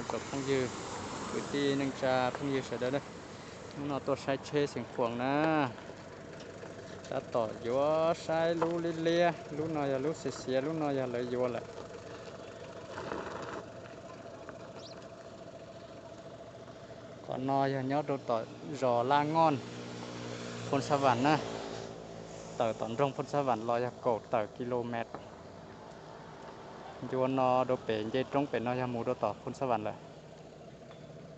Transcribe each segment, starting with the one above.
Tsoom phooj ywg, kwv tij neej tsa phooj ywg sawv daws, hnub no tuaj saib tsheb Xeev Khuam na, tab tom yuav saib lub liab liab, lub no yog lub xiav xiav, lub no yog lawv yuav lawm. Qhov no yog nyob rau tom zos Laj Ngoj, Phoo Xab Vam na. Tawm tom nroog Phoo Xab Vam los yog kaum tawm ki lo mev. Ncua no rau pem nce roob pem no yog mus rau tom Phoo Xab Vam lawm.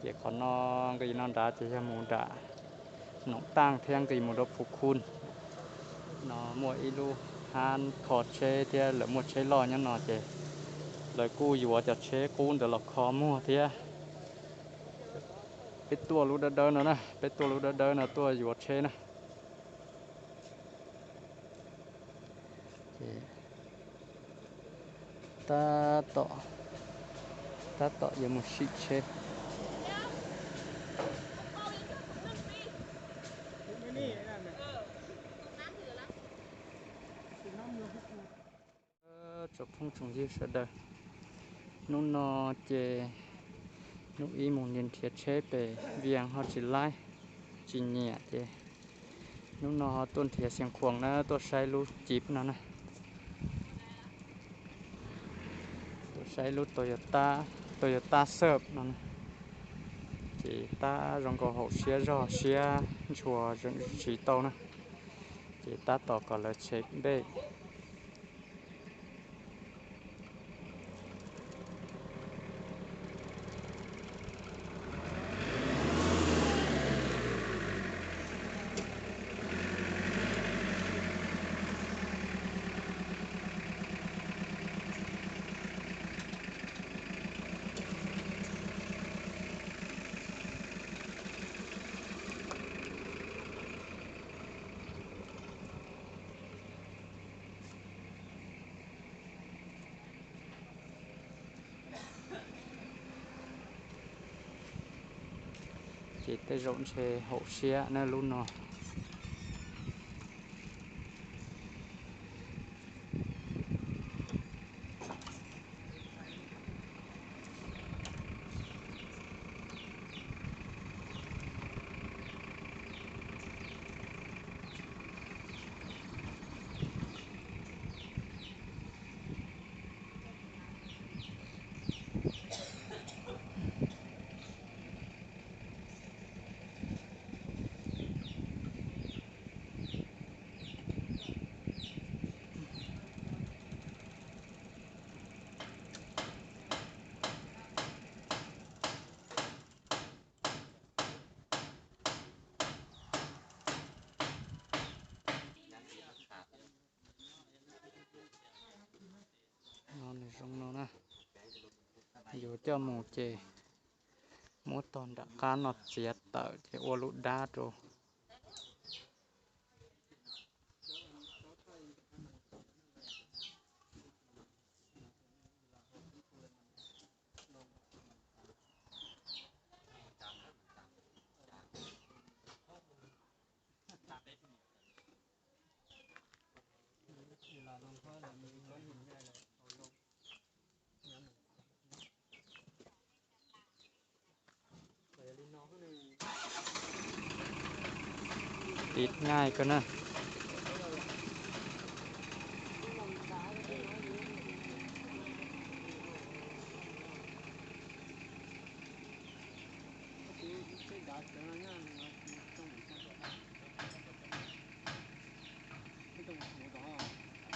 Ces qhov no nqis no nrad ces yog mus nram Noom Taaj thiab nqis mus rau Phu Khun. No muaj ib lub hab kho tsheb thiab lawv muaj tsheb loj nyob no ces lawv kuj yuav cov tsheb qub ntawd los kho muag thiab. Peb tuaj lub dawb dawb no na, peb tuaj lub dawb dawb no tuaj yuav tsheb na. Ces tab tom, tab tom yuav mus sim tsheb. Tsoom phooj tsoom ywg sawv daws, hnub no ces hnub ib mus nrhiav tsheb pem Vias ho tsis laib, tsis nyiam ces hnub no tuaj nrhiav Xeev Khuam na, tuaj saib lub Jeep no na. Tuaj saib lub Toyota, Toyota Surf no na. Ces tab zoo nkaus haum siab zog, siab ntshua siv tau na. Ces tab tom kom lawv check npej. Ces tej zaum ntshe haum siab na lub no. No nws zoo no na. Yuav coj mus ces muab tog nram qab no txiav tawm ces ua lub dab rau. Tib ngaij kawg na.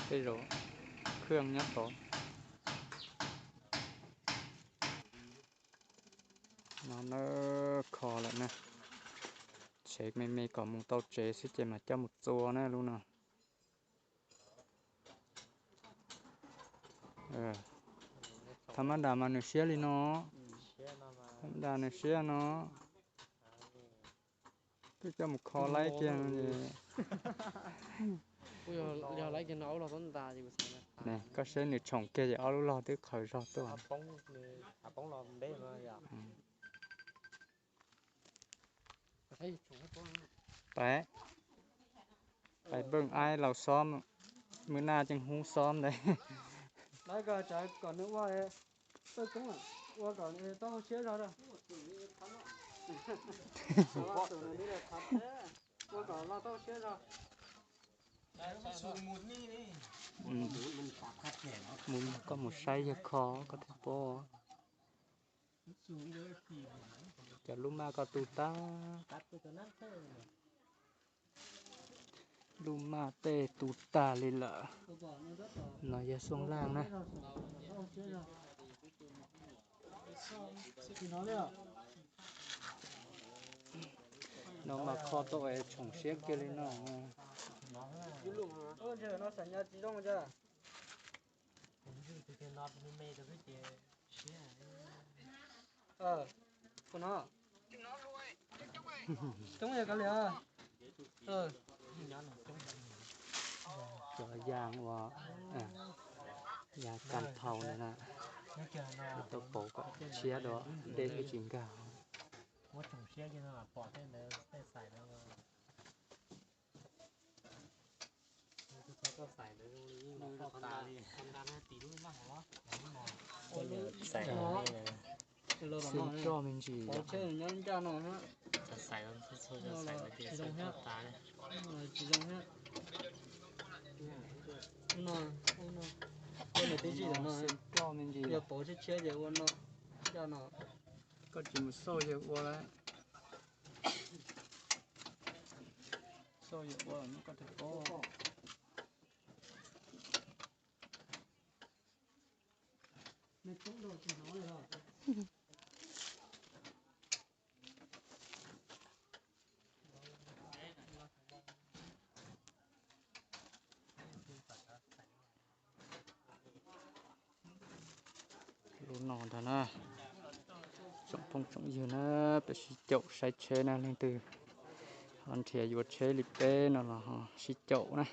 Tej zaum khwj nyob tod. No na, kho lawm na. Tsev me me kom mus tau tsev xwb ces mam coj mus txua na lub no. Tha mab das mas nws siab li no. Tha mab das nws siab no. Twb coj mus kho laib kiag no. Ne, koj saib nws tshoom kiag ces ob lub log twb qhawv zog tuaj. Pais, pais npaj aib laus xob, mws naj ceeb hub xob ntawd. Pawg koob ua kom tau hauv siab zog. Ua kom tau hauv siab zog. Mus, koj mus saib yawg kho koj thiaj paub. Cov lub maj koj tu tag, lub maj tej tu tag li lawm. No yog Xuaj Laj na. No mas kho tau es tshoom siab kiag li no. Cov yaj ua, yaj kas thau na, tau pauv kom tshiab dua, dej thiaj tsis nkag. Xwb roj me ntsis. Xwb roj me ntsis. Yog pauv tshiab tshiab ces ua no, caj no. Koj tsis mus xauj yawg ua lawm. Xauj yawg ua los koj thiaj paub. Lub no ntag na, tsoom phooj tsoom ywg na, peb sib caum saib tsheb na, leej twg ho nrhiav yuav tsheb li peb no los ho sib caum na.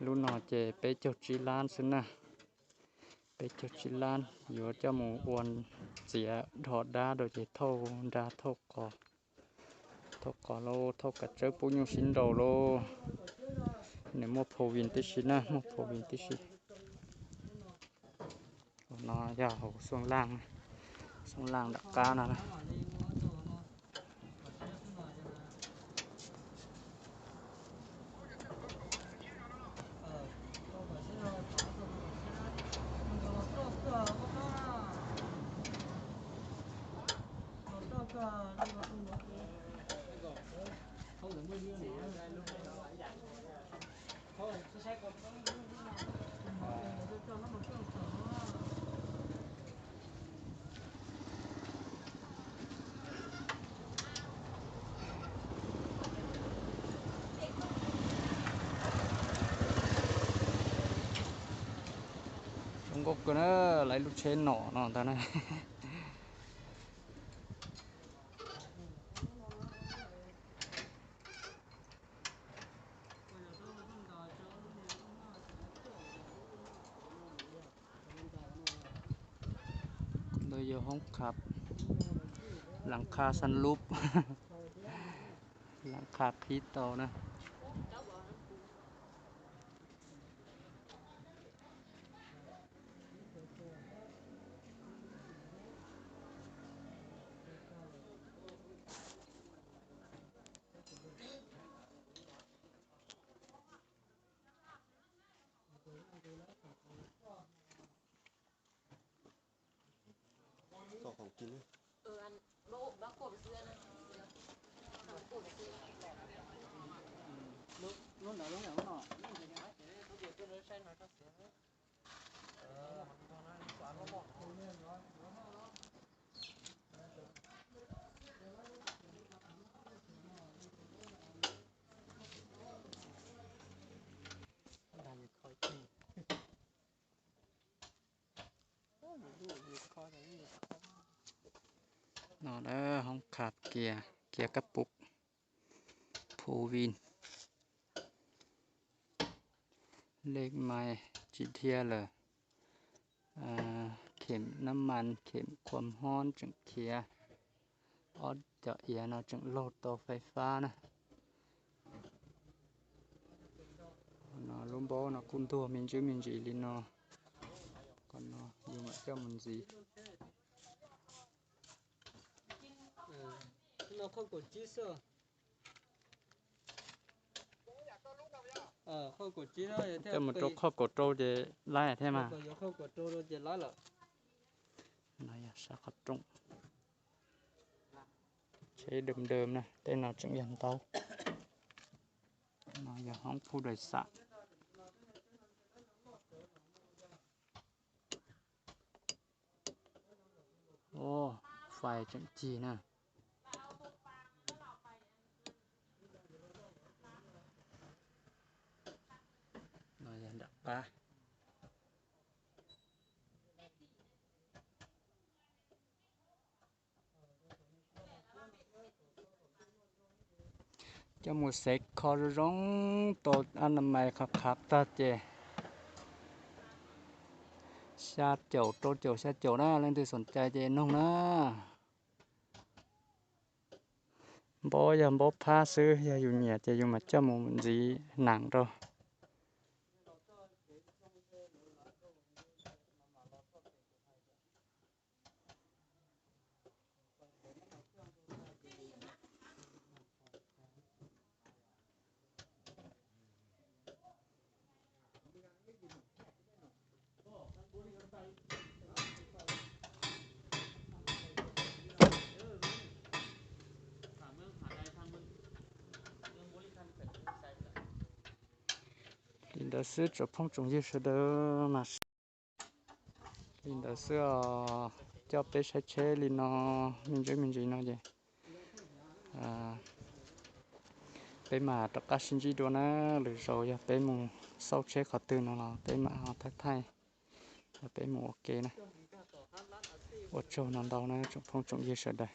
Lub no ces peb caug tsib lab xwb na, peb caug tsib lab yuav coj mus ua txiav dhos dab rau ces thauj nra thauj qos, thauj qos lauj, thauj kav tsawb pub nyuj sib nraus lauj. Nws muaj phaus vim tib si na, muaj phaus vim tib si. No yog hauv Xuaj Laj, Xuaj Laj nram qab no. Zoo nkauj kawg na, lawv lub tsheb nom no ntag na. Ntawd yog hoob khab, las qha xab lub, las qha qhib tau na. No hoob khab kiav, kiav kab pub, phu vin, lej mais tsis dhia lawm, khem nab mas, khem khuam hmob tseem khiav, ob cov iav no tseem laug tau fais fab na. No lub npaub no kuj ntuag me ntsis me ntsis li no. Qhov no Yus mam coj mus ntxiv. Coj mus rau qhov kaum rau ces laib thiab mas. No yog sab qhov rooj. Tsheb dawm dawm na, tej no tseem yog ntaub. No yog hoob phuj dais xam. Fais tseem cig na. No yog nram qab. Coj mus xev kho zoo zoo, tau a na mais qhov qhav tag ces xya caum rau caum xya caum na, leej twg xoom cai ces noog na. Npaub yog npaub phab xwb, yog yus nyiam ces yus mam coj mus ntxiv nam rau. Li ntawd xwb tsoom phooj tsoom ywg sawv daws mas. Li ntawd xwb os, coj peb saib tsheb li no, me ntsis me ntsis no ces peb mam rov qab sib ntsib dua na. Lwm zaus yog peb mus xauj tsheb qhov twg no los peb mam ho thaij thaij, yog peb mus ua ke na. Ua tsaug no ntau na tsoom phooj tsoom ywg sawv daws.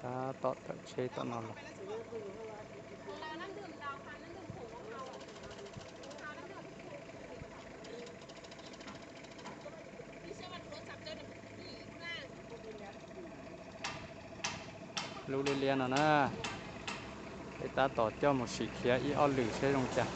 Tab tom tawm tsheb tom no los. Lub liab liab no na, peb tab tom coj mus sim khiav ib ob lwm seb zoo cas.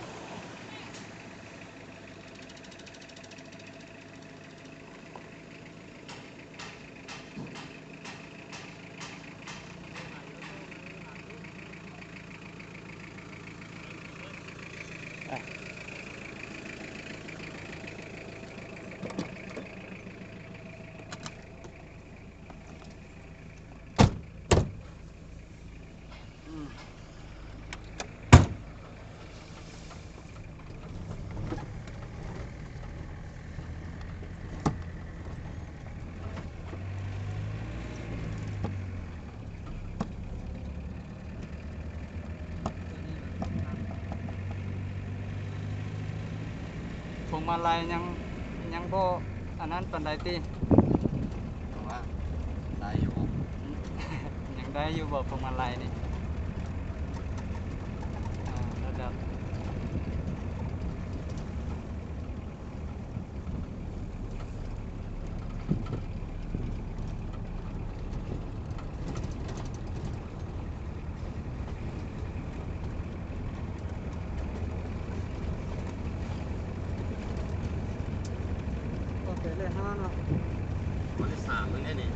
Phoos mas lais nyeem npoj a nab pas ntais ti. Nyeem dai yus npoj phoos mas lais ne. Ua pem lej hab no. Ua li xam me ne.